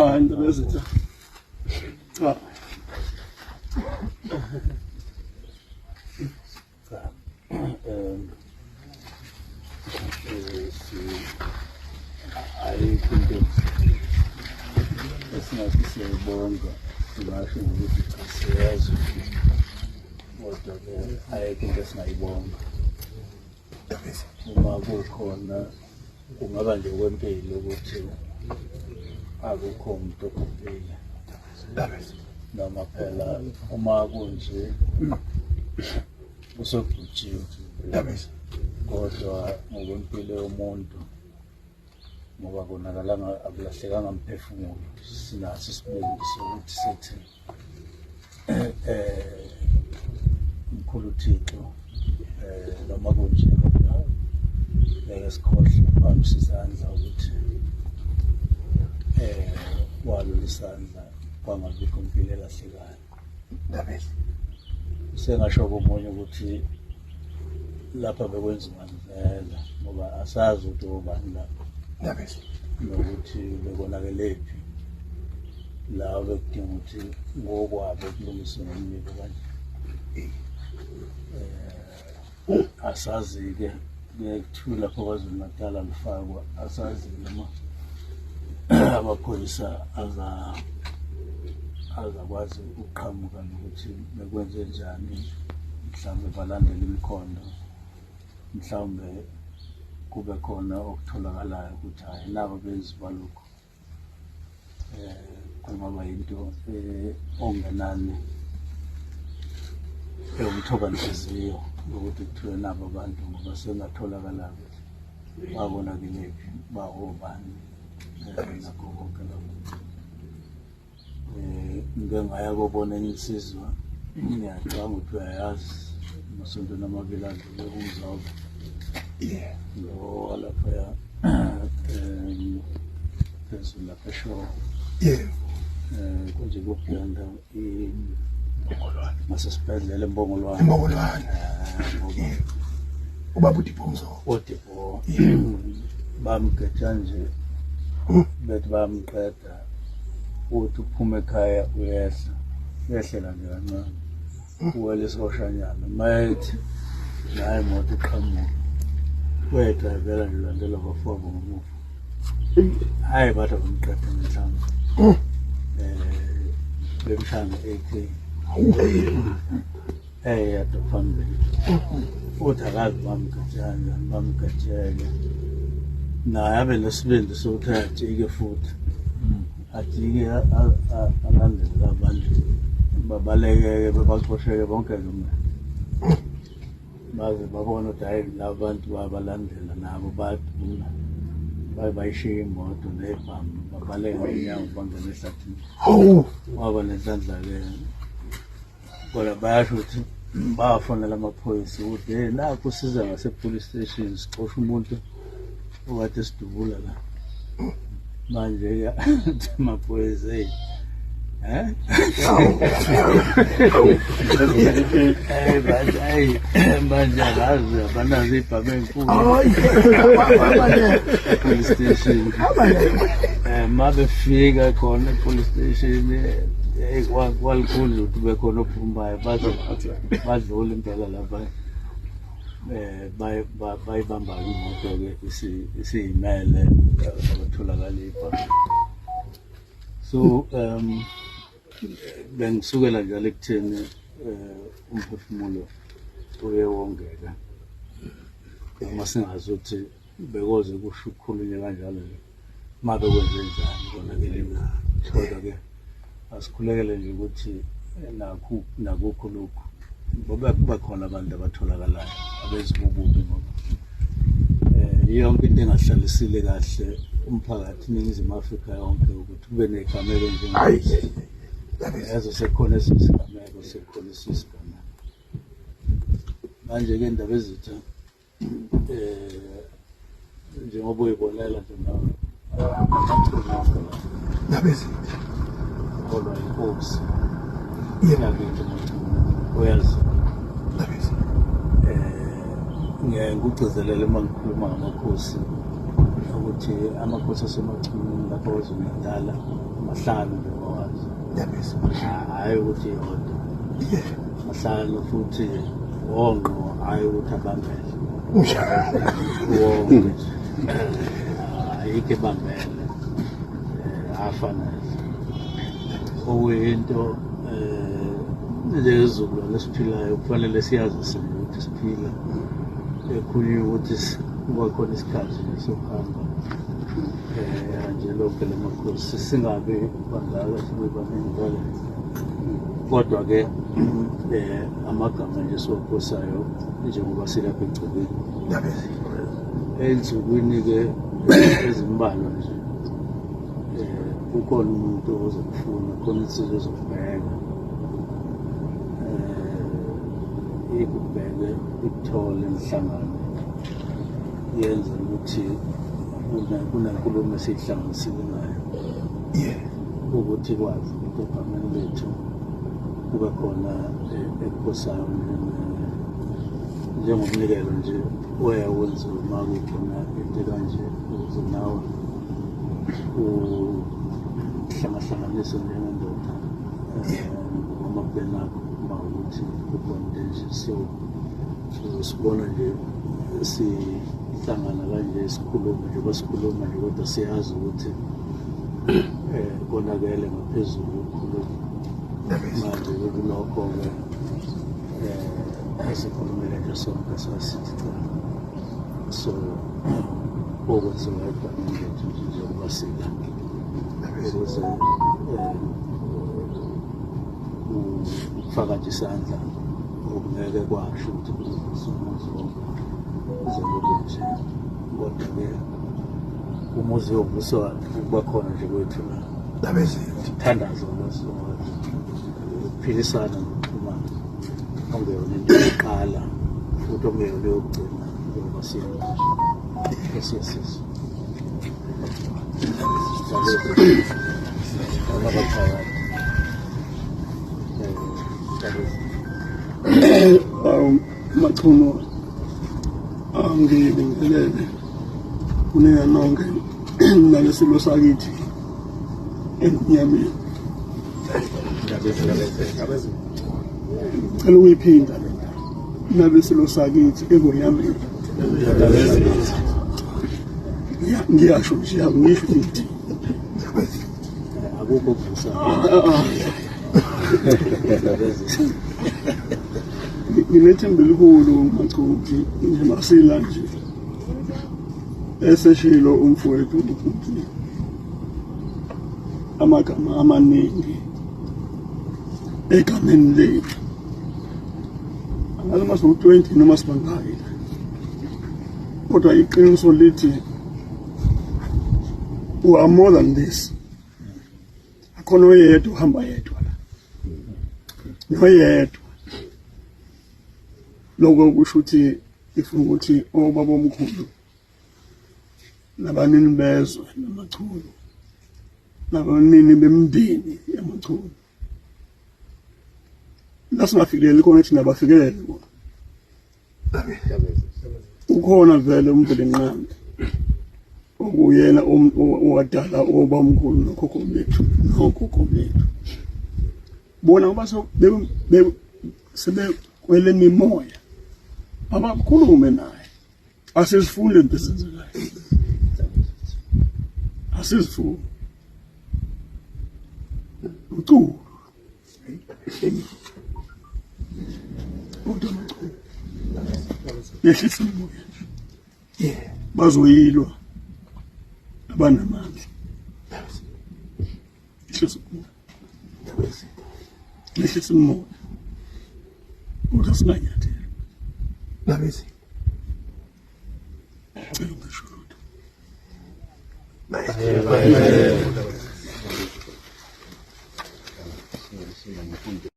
Cha, indaba ezitha. Cha. Cha. Si ayikho into esingathi siyayibonga, singasho ngokuthi cha, siyazi, kodwa-ke ayikho into esingayibonga. Uma kukhona kungaba nje okwempilo ukuthi akukho umuntu obhubhile, noma phela uma kunje kusokujutshiwe, kodwa ngokwempilo yomuntu, ngoba konakalanga, akulahlekanga mphefumulo, sinaso isibindi sokuthi sithi mkhulu Thixo, noma kunje, kodwa ngeke sikhohle ukubambisa isandla ukuthi walula isandla kwangabikho impilo elahlekayo. Sengasho komunye ukuthi lapha bekwenziwa vele, ngoba asazi ukuthi obani lapho nokuthi bekonakelephi la bekudinga ukuthi ngokwabo kulungiswe ngomlilo kanje. Asazi-ke, kuye kuthiwe lapho KwaZulu Natal alifakwa, asazi noma amaphoyisa azakwazi ukuqhamuka nokuthi bekwenze njani, mhlawumbe balandele imikhondo, mhlawumbe kube khona okutholakalayo ukuthi hhayi, nabo benzi balokhu. Kungaba yinto ongenani ewumthoba nhliziyo ukuthi kuthiwe nabo abantu, ngoba sengatholakala ukuthi babonakelephi, bawobani, nakho konke lokho. Ngike ngaya kobona enye insizwa, ngiyacabanga ukuthi uyayazi, emasontweni amabili adlule, uMzobe lo walaphaya phezulu lapha eshowe. Kunje kubhiyanda Mbongolwane. Ngasesibhedlela eMbongolwane. Embongolwane. Ngoba Ubaba uDipho Mzobe. ODipho bamgeja nje, bethi bayamqeda, uthi uphuma ekhaya uyehla, uyehlela nje kancane, uwela isihoshanyana, mayethi naye imoto iqhamuka, uyayidrayivela nje, ulandela abafowabo ngomuva. Hhayi, bathi abamqeda ngenhlamvu, bemshaya nge-AK eyedwa phambili. Uthi akazi bamgeje kanjani, bamgejeke naye abe nesibindi sokuthi ajike futhi, ajike alandele abantu, babalekeke, bebaxosheke bonke-ke mina, baze babona ukuthi hhayi, laba bantu bayabalandela nabo, bayaduna, baye bayishiya imoto nebhamu, babaleke ngenyawo, bangena ehlathini. Hawu. Waba nenhlanhla-ke, kodwa bayasho ukuthi bafonela amaphoyisa ukuthi hey, nakhu siza ngase-police station, sixosha umuntu okade sidubula la. Manje-ke amaphoyisa, hey, manje, hayi, manje akazi, abanazo iy'bhamu ey'nkulu Hayi. e-police station. Ma befika khona e-police station, hey, kwalikhulu ukuthi kube khona ophumayo, baze badlula impela lapha, bayibamba imoto-ke isiyimele, abatholakala ibhamu. So bengisukela njalo ekutheni umphefumulo uye wongeka, noma singazi ukuthi bekoze kusho ukukhulunywe kanjalo nje, uma bekwenze njani konakele na, kodwa-ke asikhulekele nje ukuthi nakhu nakukho lokhu, ngoba kuba khona abantu abatholakalayo abenza ububi, ngoba yonke into engahlalisile kahle umphakathi iNingizimu Afrika yonke ukuthi kube ney'gameko njengalezi. Yazo sekukhona esinye isigameko, sekukhona esinye isigameko manje-ke, indaba ezitha, njengoba uyibonela nje nawe, Ndabezitha. Kholwa inkosi yakithi, uyazi. Ndabezitha. Ngiyaye ngikugcizelele uma ngikhuluma ngamakhosi ukuthi Ukuthi amakhosi aseMachunwini lapha KwaZulu-Natal mahlanu nje wawazi. Hhayi ukuthi yodwa. Mahlanu futhi wonqo hhayi ukuthi abambele. Wonke nje. Ayikho ebambele. Afanele. Okuyinto njengezizukulwane esiphilayo kufanele siyazise nje ukuthi siphila ekhulunywa ukuthi kuba khona isikhathi nje sokuhamba nje lonke lamakhosi singabi bangaka sibe baningi vele kodwa-ke amagama nje siwaphosayo njengoba silapha egcekeni ey'nsukwini-ke ezimbalwa nje kukhona umuntu ozokufuna khona insizwa ezokubheka ikubheke ikuthole nihlangane yenze ukuthi kunenkulumo esiyihlanganisile ngayo ukuthi kwazi ukuthi egameni lethu kube khona ekuphosayo njengomnikelo nje oyawenziwa uma kukhona into kanje ukuze nawe uhlangahlanganise njengendoda ngokwamabheni akho uma ukuthi kukhona into enje. So sibona nje sihlangana kanje sikhuluma nje basikhuluma nje kodwa siyazi ukuthi konakele ngaphezulu ukukhuluma manje kulokho-ke esikhulumile nje sonke sasithi cha so okwenziwa egameni lethu nje njengoba sila ukuze ukufaka nje isandla okungeke kwasho ukuthi kuzovusa umuzi wonke kuze kube nje kodwa-ke umuzi uyovuswa ukuba khona nje kwethu la thandazo ukuphilisana nokuxhumana okungeyona into yokuqala futhi okungeyona yokugcina njengoba siya esiyesizwe Machunu angibingelele kunina nonke nalesilo sakithi emnyameni. Cela ukuyiphinda le ndaba nalesilo sakithi engonyameni. Ngiyasho nje angisho ngithi akukho kuvusa. Nginethemba elikhulu Machuki nje masila nje eseshilo umfowethu ukuthi amagama amaningi egameni lethu angazi uma siwu-20 noma sibangaki kodwa iqiniso lithi we are more than this. Akhona oyedwa uhamba yedwa la noyedwa lokho kusho ukuthi ifuna ukuthi obaba omkhulu nabanini bezwe namachunu nabanini bemndeni yamachunu la singafikeleli khona thina bafikelele bona. Ukhona vele uMvelinqangi okuyena owadala obamkhulu nokhokho bethu nokhokho bethu bona ngoba sebekwele mimoya abakhulume naye. Asizifuni lento ezenzekayo, asizifuni uculo kodwa amaculo yehlisa umoya nje bazoyilwa abanamandla yehlisa umoya yehlisa umoya kodwa singanyathela cela ungasho lutho.